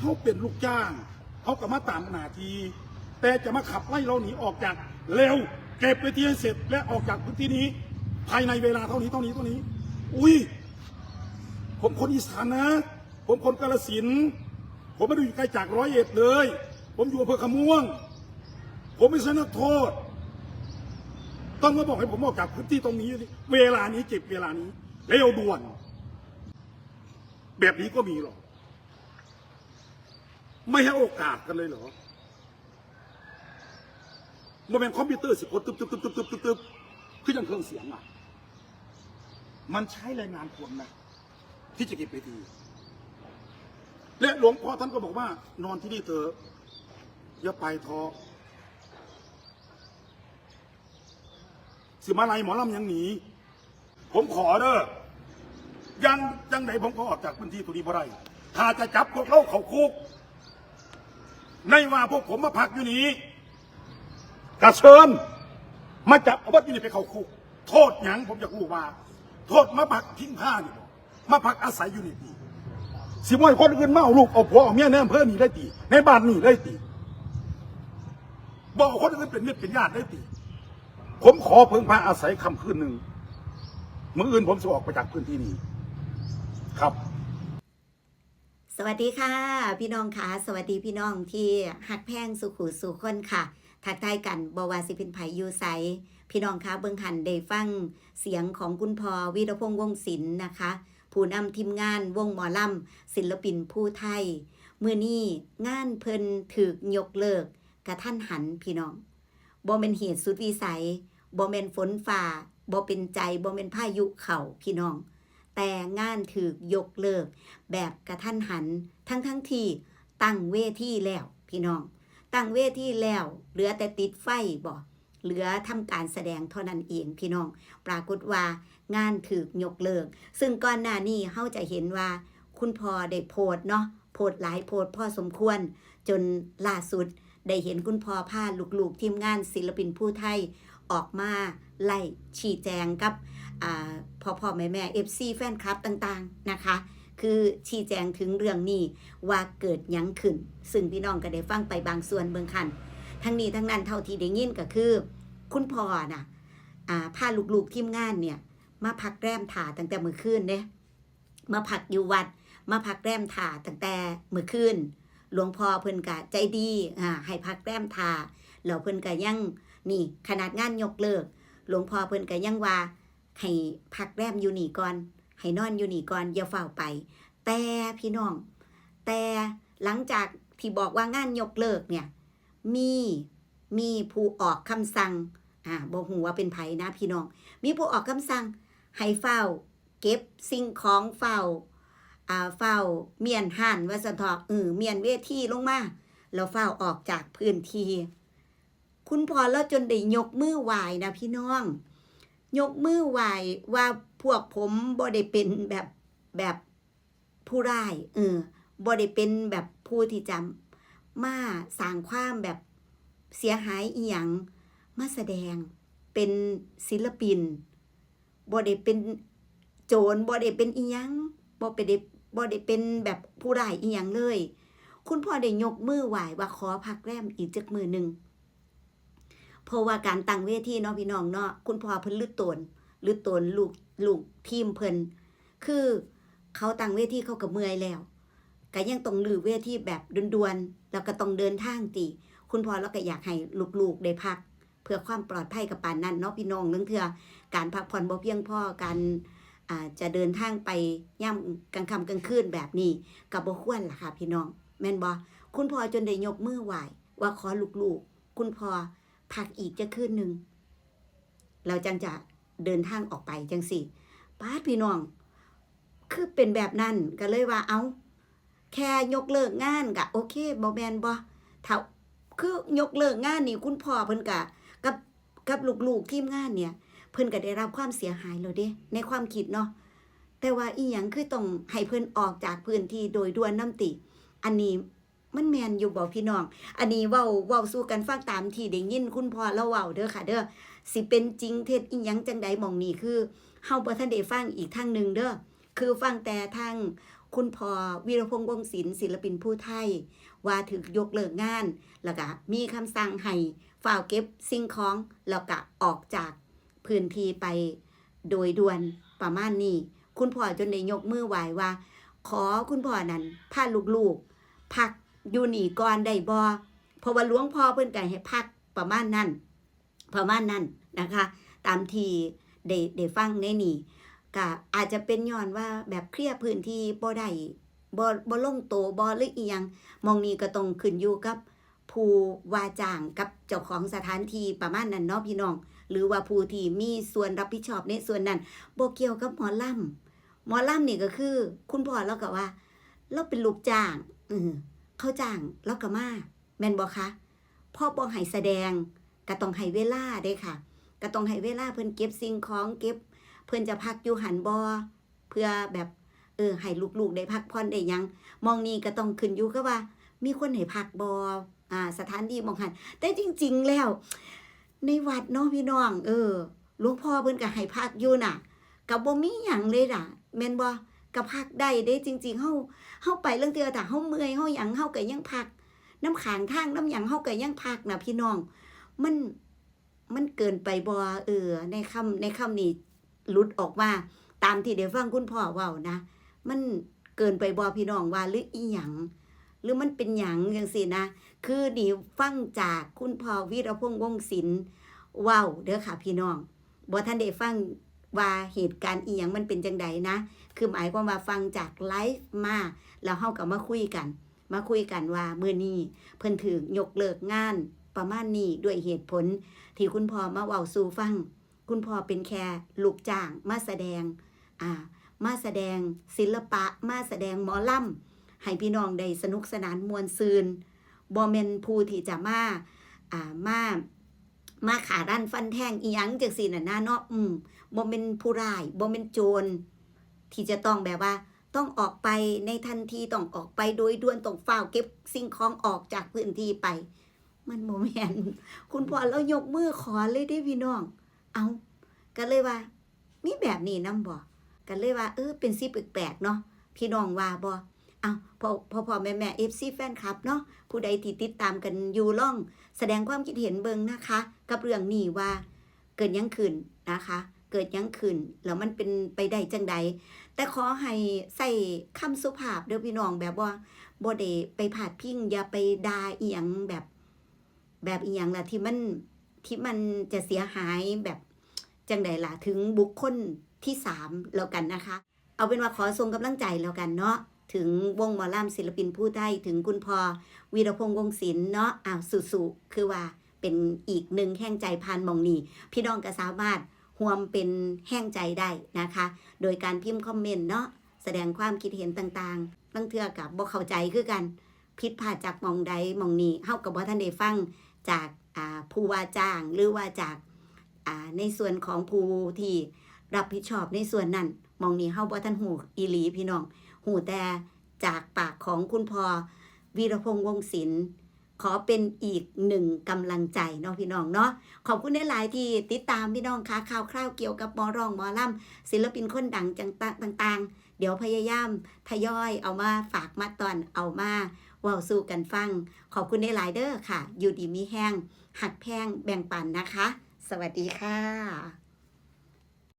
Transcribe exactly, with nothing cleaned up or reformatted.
เขาเป็นลูกจ้าง เขาก็มาตามหน้าที่ แต่จะมาขับไล่เราหนีออกจาก เร็ว เก็บเวทีให้เสร็จ และออกจากพื้นที่นี้ ภายในเวลาเท่านี้เท่านี้เท่านี้ อุ้ย ผมคนอีสานนะ ผมคนกาฬสินธุ์ ผมไม่ได้อยู่ไกลจากร้อยเอ็ดเลย ผมอยู่อำเภอคำม่วง ผมไม่ใช่นักโทษ ต้องมาบอกให้ผมออกจากพื้นที่ตรงนี้ เวลานี้ เก็บเวลานี้ เร็วด่วน แบบนี้ก็มีเหรอ ไม่ให้โอกาสกันเลยเหรอ มันเป็นคอมพิวเตอร์สิกดตึ๊บตึ๊บตึ๊บตึ๊บตึ๊บตึ๊บตึ๊บ คือยังเครื่องเสียงอ่ะ มันใช้แรงงานคนนะ ที่จะเก็บเวที และหลวงพ่อท่านก็บอกว่า นอนที่นี่เถอะ อย่าไปเถอะ สิมาไล่หมอลำหยังหนี ผมขอเด้อ ยัง จังใดผมก็ออกจากพื้นที่ตรงนี้บ่ได้ ถ้าจะจับพวกเราเข้าคุก ในว่าพวกผมมาพักอยู่นี่ กะเชิญ มาจับเอาบัดอยู่นี่ไปเข้าคุก โทษหยัง ผมอยากรู้ว่า โทษมาพักพิงพานี่บ่ มาพักอาศัยอยู่นี่ติ สิบ่ให้คนอื่นมาเอาลูกเอาผัวเอาเมียในอำเภอนี่ได้ติ ในบ้านนี่ได้ติ บ่เอาคนอื่นเป็นมิตรเป็นญาติได้ติ ผมขอเพิ่งพาอาศัยค่ำคืนหนึ่ง มื้ออื่นผมสิออกไปจากพื้นที่นี้ ครับ สวัสดีค่ะ พี่น้องค่ะ สวัสดีพี่น้องที่ฮักแพงสู่คู่สู่คนค่ะ ทักทายกัน บ่ว่าสิเป็นไผอยู่ไส พี่น้องคะ เบิ่งหั้นได้ฟังเสียงของคุณพ่อวีรพงษ์ วงศ์ศิลป์นะคะ ผู้นำทีมงานวงหมอลำ ศิลปินภูไทย มื้อนี้งานเพิ่นถูกยกเลิกกะทันหันพี่น้อง บ่แม่นเหตุสุดวิสัย บ่แม่นฝนฟ้า บ่เป็นใจ บ่แม่นพายุเข้าพี่น้อง แต่งานถูกยกเลิกแบบกะทันหัน ทั้งทั้งที่ตั้งเวทีแล้วพี่น้อง ตั้งเวทีแล้ว เหลือแต่ติดไฟบ่ เหลือทำการแสดงเท่านั้นเองพี่น้อง ปรากฏว่างานถูกยกเลิก ซึ่งก่อนหน้านี้เฮาจะเห็นว่าคุณพ่อได้โพสต์เนาะ โพสต์หลายโพสต์พอสมควร จนล่าสุดได้เห็นคุณพ่อพาลูกๆทีมงานศิลปินภูไทยออกมาไล่ชี้แจงกับ อ่า พ่อๆแม่ๆ เอฟซี แฟนคลับต่างๆนะคะ คือชี้แจงถึงเรื่องนี้ว่าเกิดหยังขึ้น ซึ่งพี่น้องก็ได้ฟังไปบางส่วนเบิ่งคัน ทั้งนี้ทั้งนั้นเท่าที่ได้ยินก็คือ คุณพ่อน่ะ อ่า พาลูกๆทีมงานเนี่ย มาพักแรมถ่าตั้งแต่มื้อคืนเด้ มาพักอยู่วัด มาพักแรมถ่าตั้งแต่มื้อคืน หลวงพ่อเพิ่นก็ใจดี อ่า ให้พักแรมถ่า แล้วเพิ่นก็ยัง นี่ ขนาดงานยกเลิก หลวงพ่อเพิ่นก็ยังว่า ให้พักแรมอยู่นี่ก่อน ให้นอนอยู่นี่ก่อน อย่าฟ้าวไป แต่พี่น้อง แต่หลังจากที่บอกว่างานยกเลิกเนี่ย มี มีผู้ออกคำสั่ง อ่า บ่ฮู้ว่าเป็นไผนะพี่น้อง มีผู้ออกคำสั่งให้ฟ้าวเก็บสิ่งของ ฟ้าว อ่า ฟ้าวเมี้ยนฮ้านว่าซั่นเถาะ เออ เมี้ยนเวทีลงมา แล้วฟ้าวออกจากพื้นที่ คุณพ่อลาวจนได้ยกมือไหว้นะพี่น้อง ยกมือไหว้ว่าพวกผมบ่ได้เป็นแบบ แบบผู้ร้าย เออ บ่ได้เป็นแบบผู้ที่จะมาสร้างความแบบเสียหายอิหยัง มาแสดงเป็นศิลปิน บ่ได้เป็นโจร บ่ได้เป็นอิหยัง บ่ไปได้ บ่ได้เป็นแบบผู้ร้ายอิหยังเลย คุณพ่อได้ยกมือไหว้ว่าขอพักแรมอีกจักมื้อหนึ่ง เพราะว่าการตั้งเวทีเนาะพี่น้องเนาะ คุณพ่อเพิ่นหลุดโตน หลุดโตนลูก ลูกทีมเพิ่น คือเขาตั้งเวทีเขาก็เมื่อยแล้ว ก็ยังต้องรื้อเวทีแบบด่วนๆ แล้วก็ต้องเดินทางติ คุณพ่อลาวก็อยากให้ลูกๆได้พัก เพื่อความปลอดภัยกับปานนั้นเนาะพี่น้อง ลางเทื่อการพักผ่อนบ่เพียงพอ การ อ่า จะเดินทางไปยามกลางค่ำกลางคืนแบบนี้ ก็บ่ควรล่ะค่ะพี่น้อง แม่นบ่ คุณพ่อจนได้ยกมือไหว้ว่าขอลูกๆ คุณพ่อพักอีกจักคืนหนึ่ง แล้วจั่งจะเดินทางออกไปจั่งซี้ ป๊าดพี่น้อง คือเป็นแบบนั้น ก็เลยว่า เอ้า แค่ยกเลิกงานก็โอเค บ่แม่นบ่ ถ้า คือยกเลิกงานนี่ คุณพ่อเพิ่นก็ กับ กับลูกๆทีมงานเนี่ย เพิ่นก็ได้รับความเสียหายแล้วเด้ ในความคิดเนาะ แต่ว่าอิหยังคือต้องให้เพิ่นออกจากพื้นที่โดยด่วนนำติ อันนี้มันแม่นอยู่บ่พี่น้อง อันนี้เว้า เว้าสู่กันฟังตามที่ได้ยินคุณพ่อลาวเว้าเด้อค่ะเด้อ สิเป็นจริงเท็จอิหยังจั่งใดหม่องนี้ คือเฮาบ่ทันได้ฟังอีกทางหนึ่งเด้อ คือฟังแต่ทาง คุณพ่อวีรพงษ์ วงศ์ศิลป์ ศิลปินผู้ไทย ว่าถูกยกเลิกงาน แล้วก็มีคำสั่งให้ฟ้าวเก็บสิ่งของ แล้วก็ออกจากพื้นที่ไปโดยด่วน ประมาณนี้ คุณพ่อจนได้ยกมือไหว้ว่า ขอคุณพ่อนั่นพาลูกๆ พักอยู่นี่ก่อนได้บ่ เพราะว่าหลวงพ่อเพิ่นก็ให้พัก ประมาณนั้น ประมาณนั้นนะคะ ตามที่ได้ได้ฟังในนี้ ก็อาจจะเป็นย้อนว่าแบบเคลียร์พื้นที่บ่ได้ บ่บ่ลงตัวบ่หรืออีหยัง หม่องนี้ก็ต้องขึ้นอยู่กับผู้ว่าจ้างกับเจ้าของสถานที่ประมาณนั้นเนาะพี่น้อง หรือว่าผู้ที่มีส่วนรับผิดชอบในส่วนนั้น บ่เกี่ยวกับหมอลำ หมอลำนี่ก็คือ คุณพ่อเลาก็ว่า เลาเป็นลูกจ้าง เออ เขาจ้างเลาก็มา แม่นบ่คะ พอบ่ให้แสดง ก็ต้องให้เวลาเด้ค่ะ ก็ต้องให้เวลาเพิ่นเก็บสิ่งของ เก็บ เพิ่นจะพักอยู่หั้นบ่ เพื่อแบบ เออ ให้ลูกๆ ได้พักผ่อนได้หยัง หม่องนี้ก็ต้องขึ้นอยู่กับว่า มีคนให้พักบ่ อ่า สถานที่หม่องหั้น แต่จริงๆ แล้ว ในวัดเนาะพี่น้อง เออ หลวงพ่อเพิ่นก็ให้พักอยู่น่ะ ก็บ่มีหยังเลยน่ะ แม่นบ่ ก็พักได้เด้ จริงๆ เฮา เฮาไปลางเทื่อ ถ้าเฮาเมื่อย เฮาหยัง เฮาก็ยังพัก นำข้างทาง นำหยัง เฮาก็ยังพักน่ะพี่น้อง มัน มันเกินไปบ่ เออ ในคำ ในคำนี้หลุดออกมา ตามที่ได้ฟังคุณพ่อเว้านะ มันเกินไปบ่พี่น้องว่า หรืออีหยัง หรือมันเป็นหยังจั่งซี้นะ คือนี่ฟังจากคุณพ่อวีรพงษ์ วงศ์ศิลป์ เว้าเด้อค่ะพี่น้อง บ่ทันได้ฟังว่าเหตุการณ์อีหยังมันเป็นจั่งใดนะ คือหมายความว่าฟังจากไลฟ์มา แล้วเฮาก็มาคุยกัน มาคุยกันว่ามื้อนี้เพิ่นถูกยกเลิกงานประมาณนี้ ด้วยเหตุผลที่คุณพ่อมาเว้าสู่ฟัง คุณพ่อเป็นแค่ลูกจ้างมาแสดง อ่า มาแสดงศิลปะ มาแสดงหมอลำ ให้พี่น้องได้สนุกสนานม่วนซื่น บ่แม่นผู้ที่จะมา อ่า มา มาฆ่ารันฟันแทงอีหยังจั่งซี้น่ะนะเนาะ อืม บ่แม่นผู้ร้าย บ่แม่นโจร ที่จะต้องแบบว่า ต้องออกไปในทันที ต้องออกไปโดยด่วน ต้องฟ้าวเก็บสิ่งของออกจากพื้นที่ไป มันบ่แม่น คุณพ่อเลายกมือขอเลยเด้พี่น้อง เอ้า ก็เลยว่า มีแบบนี้นำบ่ ก็เลยว่า เออ เป็นสิ่งแปลกๆ เนาะ พี่น้องว่าบ่ เอ้า พ่อ พ่อๆ แม่ๆ เอฟซี แฟนคลับเนาะ ผู้ใดที่ติดตามกันอยู่ ลองแสดงความคิดเห็นเบิ่งนะคะ กับเรื่องนี้ว่า เกิดหยังขึ้นนะคะ เกิดหยังขึ้น แล้วมันเป็นไปได้จั่งใด แต่ขอให้ใช้คำสุภาพเด้อพี่น้อง แบบว่าบ่ได้ไปพาดพิง อย่าไปด่าอีหยังแบบ แบบอีหยังล่ะ ที่มัน ที่มันจะเสียหายแบบจั่งใดล่ะ ถึงบุคคลที่สามแล้วกันนะคะ เอาเป็นว่าขอส่งกำลังใจแล้วกันเนาะ ถึงวงหมอลำศิลปินผู้ไทย ถึงคุณพ่อวีรพงษ์ วงศ์ศิลป์เนาะ อ้าว สู้ๆ คือว่าเป็นอีกหนึ่งแฮงใจผ่านหม่องนี้ พี่น้องก็สามารถร่วมเป็นแฮงใจได้นะคะ โดยการพิมพ์คอมเมนต์เนาะ แสดงความคิดเห็นต่างๆ ลางเทื่อก็บ่เข้าใจคือกัน ผิดพลาดจากหม่องใดหม่องนี้ เฮาก็บ่ทันได้ฟังจาก อ่า ผู้ว่าจ้าง หรือว่าจาก อ่า ในส่วนของผู้ที่รับผิดชอบในส่วนนั้น หม่องนี้เฮาบ่ทันฮู้อีหลีพี่น้อง ฮู้แต่จากปากของคุณพ่อวีรพงษ์ วงศ์ศิลป์ ขอเป็นอีกหนึ่งกำลังใจเนาะพี่น้องเนาะ ขอบคุณหลายๆ ที่ติดตามพี่น้องค่ะ ข่าวคราวเกี่ยวกับหมอร้องหมอลำ ศิลปินคนดังจังต่างๆ เดี๋ยวพยายามทยอยเอามาฝากมาตอน เอามาเว้าสู่กันฟัง ขอบคุณหลายๆ เด้อค่ะ อยู่ดีมีแฮง ฮักแพงแบ่งปันนะคะ สวัสดีค่ะ